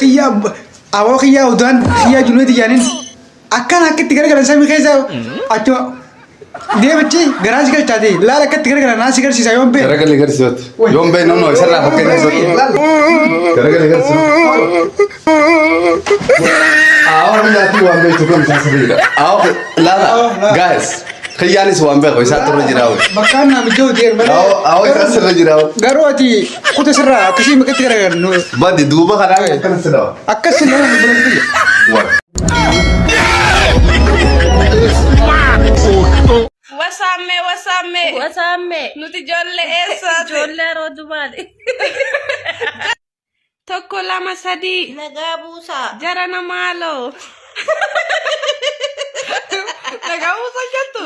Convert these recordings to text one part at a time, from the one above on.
Kiyyaa aboo kiyyaa udaan kiyyaa junuuti jaanin akkana akka itti garagalan samii keessa achuma deemachi garaa si galchaati laala akka itti garagalan naa si garsiisa yoon bee. Garagalee garsiisatti. Yoon bee no no isarraa fakkeenya isatti. Garagalee garsiisatti. Aawwa biyyaatti waan beektu kan isaa sirriidha. Aawwa laala guys kiyyaanis waan beeku isaa turre jira. Bakkaan naa mijjoo deemu malee. Aawwa isaa sirra jira. Garuu ati kuta sirraa akkasii maqatti garagalan Badi duuba kanaa akkana sirraa. akkas nama hin Waan. Wasaammee wasaammee. Wasaammee. Nuti ijoollee eessaati? Ijoollee yeroo dumaali. Tokko lama sadii. Nagaa buusaa. Jara namaaloo. Nagaa buusaa jettu?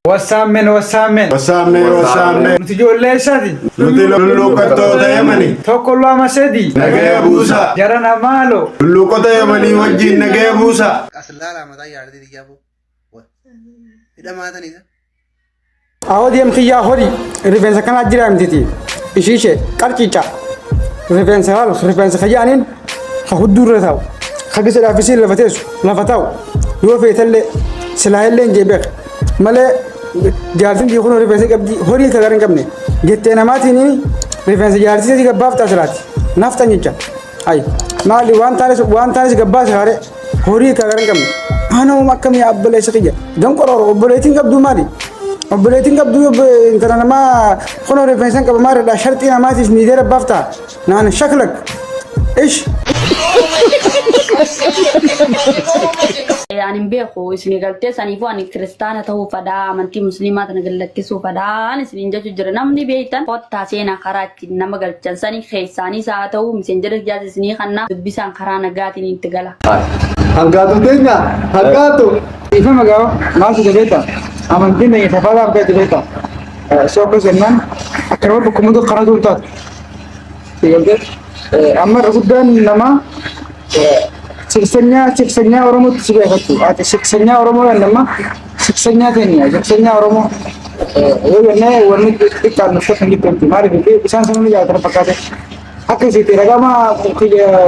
Wasaammeen wasaammeen. Wasaammee wasaammee. Nuti ijoollee eessaati? Nuti lulluuqattoota Yemanii. Tokko lama sadii. Nagaya buusaa. Jara namaaloo. Lulluuqota Yemanii wajjin nagaya buusaa. As laalaa mataa yaadate xiyyaafoo. Hidhamaataniidha. Awwa deemtiyyaa horii rifeensa kanaa jira mtiti ishiishe qarciica rifeensa laal rifeensa kayyaaniin ka hudduu irra taa'u ka gisa dhaafisii lafa teessu lafa taa'u yoo feetallee silaa illee hin jeebeek malee jaartiin tii kun rifeensa qabdi horii ka gara hin qabne jettee namaatiin rifeensa jaartii isii gabbaaftaa silaati naftan jecha ay maali waan taanes waan taanes gabbaase haare horii ka gara hin qabne anuma akkamii abboleessa kiyya danqorooro obboleettiin qabduu maali obboleettiin qabduu intala namaa kunoo rifeensa hin qaba maalidha sharxii namaatiif miidhee rabbaaf ta'a naan shaklak ish. Ani hin beeku isin galtee saniifuu ani kiristaana ta'uu fadhaa amantii musliimaa tana gallakkisuu fadhaan isiniin jechuu jira namni beektan kottaa seenaa karaa ittiin nama galchan sani keessaanis haa ta'u miseenjera kiyyaas isinii kannaa dubbisaan karaa nagaatiin itti gala. Hangaatu teenya hangaatu. Ifama gaa maaltu beekta amantiin keenya safaadhaaf gadi beekta soo akkas jennaan akka nama bakka karaa tuun taatu. Amma irra guddaan namaa siksanyaa siksanyaa Oromootti si beekattu ati siksanyaa Oromoo nama siksanyaa keenya siksanyaa Oromoo yoo jennee wanni xiqqaan nuuf kan jibbanti maaliif isaan sanuu jaallatan fakkaate. Akka isitti ragama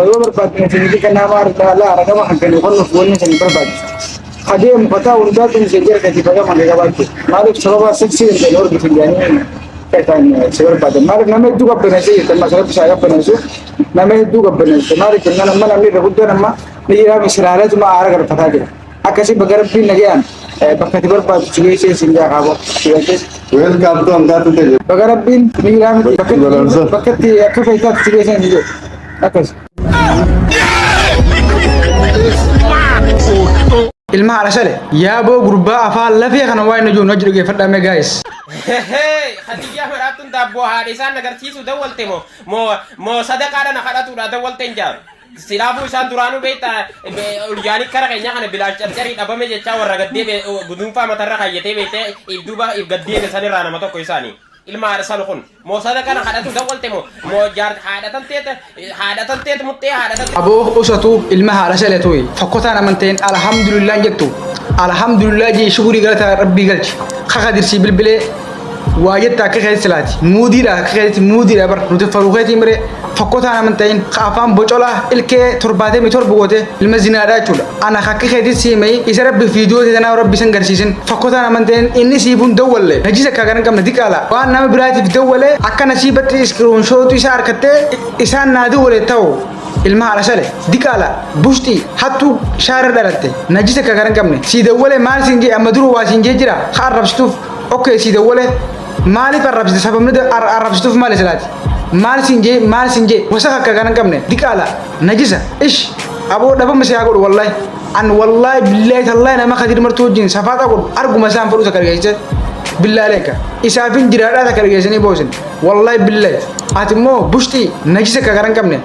yoo barbaadne isin kennaa maal laa ragama kan kennu kan nuuf wanni isin barbaachisu. Adeemu kataa hundaatu isin jira gadi ragama kan qabaachuu. Maaliif sababa siksii hin ta'in horgi isin jedhanii kan si barbaadan. Maaliif nama hedduu qabbaneessee jirta amma sababni isaa qabbaneessu nama hedduu qabbaneesse. Maaliif jennaan amma namni irra guddaan amma ni jira misiraaletuma aara galfataa jira. Akkasii bakka rabbiin nagayaan bakka itti barbaadu si geessee isin jaa kaaboo. Welcome to hangaatu teenya. Baga rabbiin miiraa miti bakka itti akka feetaatti si geessan hin jedhu. Akkas. Ilma haadha sale yaaboo gurbaa afaan lafee kana waa inni jiru hojii dhaggeeffadhaa mee gaayis. Khadijaa maraattuun daabboo haadha isaan agarsiisu dawwalte moo moo moo sadaqaadhaan kadhatuudha dawwalte hin jaaru. Silaafuu isaan duraanuu beektaa yaani kara keenya kana bilaash carcarii dhabame jechaa warra gaddee guduunfaa matarra kaayyatee beektee if duuba if gaddeeme sanirraa nama tokko isaanii. Ilma haadha salu kun moo sadaqa na kadhatu dawwalte moo moo jaar haadha tanteet haadha tanteet muxxee haadha tanteet. Aboo usatu ilma haadha saletu fakkotaan amanteen alhamdulillah jettu alhamdulillah jee shukurii galata rabbii galchi kaka dirsii bilbilee waa jetta akka keessa laati muudiidha akka keessatti muudiidha bar nuti faruu keetii miree fakkotaan amanteen ka afaan bocolaa ilkee 77 goote ilma zinaadha jechuudha ana akka keetii siimee isa rabbi fiidiyoo tanaa rabbi san garsiisin fakkotaan amanteen inni siifuun dawwalle najisa akka garan qabne diqaala waan nama biraatiif dawwale akka nasiibatti iskiriinshootu isa harkattee isaan naa dawwale ta'u ilma haadha sale diqaala bushxii hattuu shaarra dhalatte najisa akka garan qabne sii dawwale maal siin jee amma dura waa siin jee jira ka arrabsituuf okkee sii dawwale maaliif arrabsite sababni arrabsituuf maali silaati maal siin jee maal siin jee wasaka akka garan qabne diqaala najisa ish aboo dhabama si haa godhu wallahi an wallahi billahi tallahi nama kadir martuu wajjin safaaxa godhu arguma isaan fudhu takka dhageessise billahi leeka isaafin jiraadhaa takka dhageessanii boosin wallahi billahi ati immoo bushxii najisa akka garan qabne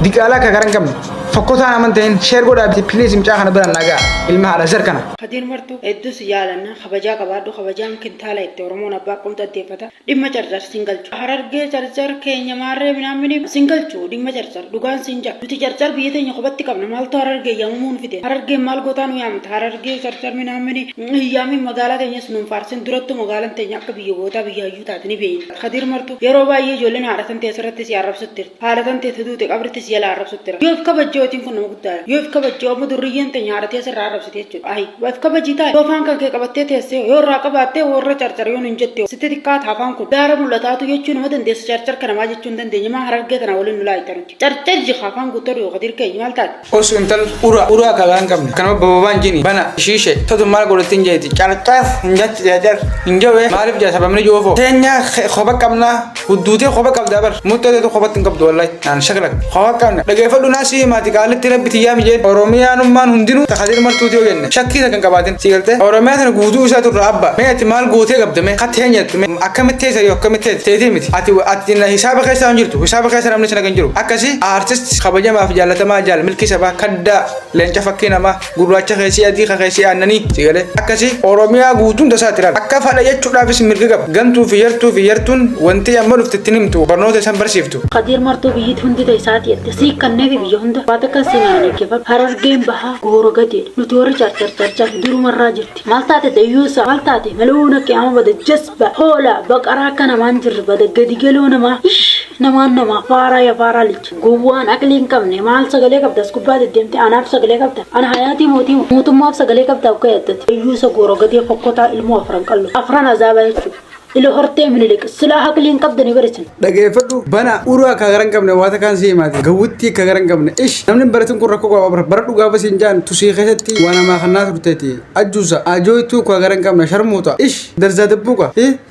diqaalaa akka garan qabne. Fokkotaan amanteen share godhaa please, mucaa kana biraan nagaa ilma haadha zar kana. Kadiir Martuu, hedduu si jaalanna. Kabajaa qabaadhu. Kabajaan kintaala itti Oromoon abbaa qomxaddeeffata. Dhimma Carcar sin galchu. Harargee, Carcar keenya maarree minaamini sin galchu. Dhimma Carcar dhugaan sin jaa. Nuti Carcar biyya teenya kophatti qabna. Maaltu Harargee yaamamuu nu fide? Harargeen maal gootaa nu yaamta? Harargee, Carcar minaamini hin yaamin. Magaalaa teenyas nuun faarsin. Durattuu magaalaan teenya akka biyya gootaa, biyya hayyuu taate ni beekna. Kadiir Martuu, yeroo baay'ee ijoolleen haadha tan ta'e asirratti si arrabsutti jirti. Haadha tan ta'e duute qabritti si jala arrabsutti jira. Yoo if kabajjootiin kun nama guddaadha. Yoo if kabajjoo amma durriyyeen teenya haadha ta'e asirraa arrabsite jechuudha. Ayi, if kabajii taa'e. Yoo afaan kan kee qabattee teessee yoo irraa qabaattee warra Carcar yoo nun jette sitti xiqqaata afaan kun. Gaara mul'ataatu jechuu nama dandeessa. Carcar kana maa jechuu hin dandeenye? Maa Harargee tana waliin nu laayita nuti? Carcar jika afaan guuttadhu yoo Kadiir keenya maal taate? Os intal ura ura akka garan qabne kanuma bababaan jini bana ishiishe tatu maal godhattiin jeeti carcar hin jetti carcar hin jawe maaliif jaa sababni joofo teenya koba qabna hudduutee koba qabdaa bar muxxeetu kobatti hin qabdu wallahi naan shaklak koba qabna dhageeffadhu naa sii himaati qaalitti rabbi tiyyaa mijeen Oromiyaanummaan hundinuu Takadiir Martuuti yoo jenne shakkii takka hin qabaatin si galte Oromiyaa tana guutuu isaa turra abba mee ati maal gootee qabda mee ka teenyattu mee akkamitti teessa yoo akkamitti teeti teetii miti ati ati na hisaaba keessa hin jirtu, hisaaba keessa namni sana kan jiru akkasi. Artist kabajamaaf jaallatamaa jaal Milkii Sabaa kaddaa leenca fakkii namaa gurraacha keessii adii ka keessii aannanii si galee akkasi Oromiyaa guutuun tasaatti ilaala akka fadha jechuudhaafis mirga qaba. Gantuu fi yartuu fi yartuun wanti amma dhufte ittiin himtu barnoota isaan barsiiftu. Kadiir Martuu, biyyiti hundi ta'e isaati jette sii kanneefi biyya hunda waa takka si maanee. Harargeen bahaa goora gateedha. Nuti warri Carcar, Carcar durumarraa jirti. Maal taate dayyuusa? Maal taate maluuna qiyaama bada jasba hoola baqaraa akka namaan jirre bada gadi galoo namaa ish namaan namaa faaraa ya faaraa lichi gowwaan aqlii hin qabne. Maal sagalee qabda as gubbaa deddeemte? Anaaf sagalee qabda? Ana hayaatii mootii mootummaaf sagalee qabda? Akka yaddate dayyuusa goora gadee fokkotaa ilmoo afran qallu afran azaabaa jechuudha. Ilo hortee Minilik silaa aqlii hin qabdanii barisin. Dhageeffadhu bana uraa akka gara hin qabne waa takkaan si himaati gawwittii akka gara hin qabne ish. Namni baratin kun rakkoo qaba. Bara dhugaa basiin jaan tusii keessatti waa namaa kannaa turteeti ajjuusa ajooytuu akka gara hin qabne sharmuuta ish darzaa dabbuuqa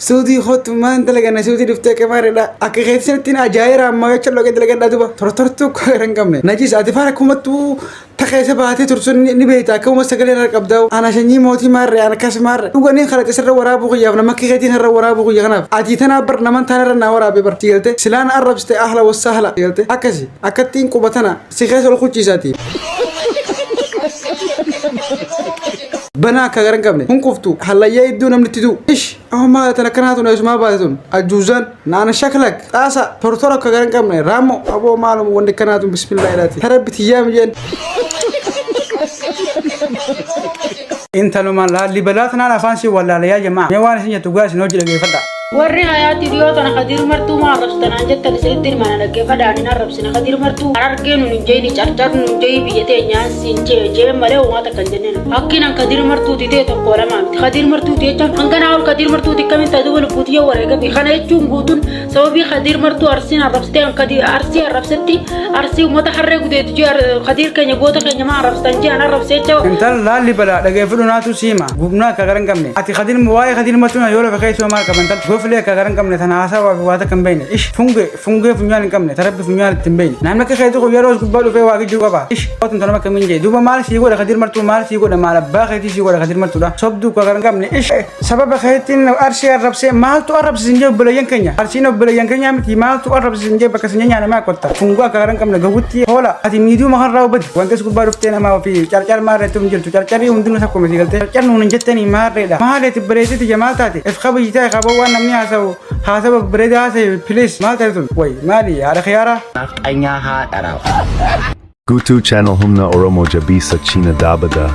suudii kootu maan dalagana suudii dhuftee akka maareedha akka keessatti ajaa'ira ammaa jecha loqee dalagadhaa duba tortortuu akka gara hin qabne najis. Ati faara kumattuu ta keessa baatee turtu ni beekta. Akkuma sagalee irra qabdaa ana sanyii mootii maarree ana akkas maarree dhuganii kalaqa sirra waraabuu kiyyaaf nama akka keetiin irra waraabuu kiyya. Kanaaf ati tanaa bar naman taan irra naa waraabee bar si galte silaan arrabsite ahla wassahla si galte akkasi akkattiin qubatana si keessa ol kuchiisaati. Banaa akka gara hin qabne hun quftu hallayyaa iddoo namni itti du'u ish. Amma maal tan akkanaa tun eessumaa baate tun ajuuzaan naana shaklak xaasa tortora akka gara hin qabne raammo aboo maalum wanni akkanaa tun bismillah ilaati tarabbi tiyyaa mijeen. Intalumaan Laallibalaa tanaan afaan si wallaalayaa jamaa mee waan isin jettu gaa isin hojii dhageeffadha. Warri hayaatii dhiyoo tana Kadiir Martuu maa arrabsitanaan jettan isinitti himana, dhaggeeffadhaan hin arrabsine. Kadiir Martuu Harargee nun hin jeeni, Carcar nun hin jeeni, biyya teenyaan siin jee jee malee uumaa takka hin jenneen. Hakkiin an Kadiir Martuuti ta'e tokko lama miti. Kadiir Martuuti jechaan hanganaa ol Kadiir Martuuti akkamiin ta'e duuba lubbuuti yoo wareegame kana jechuun guutuun sababii Kadiir Martuu Arsiin arrabsitee an Kadiir Arsii arrabsetti Arsii uummata harree gudeetu jee Kadiir keenya goota keenya maa arrabsitan jee an arrabse jecha. Intal Laallibalaa dhageeffadhu naatu siima gubnaa akka gara hin qabne ati Kadiir waa'ee Kadiir Martuu yoo lafa keessoo maal qaban tal goflee akka gara hin qabne tana haasawaa fi waa takka hin beekne ish fungee fungee funyaan hin qabne tarabbi funyaan itti hin beekne. Namni akka keetii kun yeroo as gubbaa dhufee waa kijjuu qaba ish otun tanuma akkamiin jee duuba maal sii godha Kadiir Martuu? Maal sii godha? Maal abbaa keetii sii godha Kadiir Martuudha? Sobduu akka gara hin qabne ish. Sababa keetiin Arsii arrabsee maaltu arrabsisin jee? Obboleeyyan keenya Arsiin obboleeyyan keenya miti? Maaltu arrabsisin jee? Bakka sin nyaaname akkotta fungoo akka gara hin qabne gawwutti hoola. Ati miidiyuu makarraa hubati wanti as gubbaa dhuftee namaa ofii carcar maarreetti hin jirtu. Carcarii hundinuu tokko miti galtee carcar nuun hin jettanii maarreedha maaleeti bareedditi jamaa taate if kabajitee qaboo waan namni haasa'u haasaba bareedaa haasa'e please. Maal taate tun way maali haadha khiyaaraa? Nafxanyaa haadha. Gutu channel humna Oromo jabisa china dabada.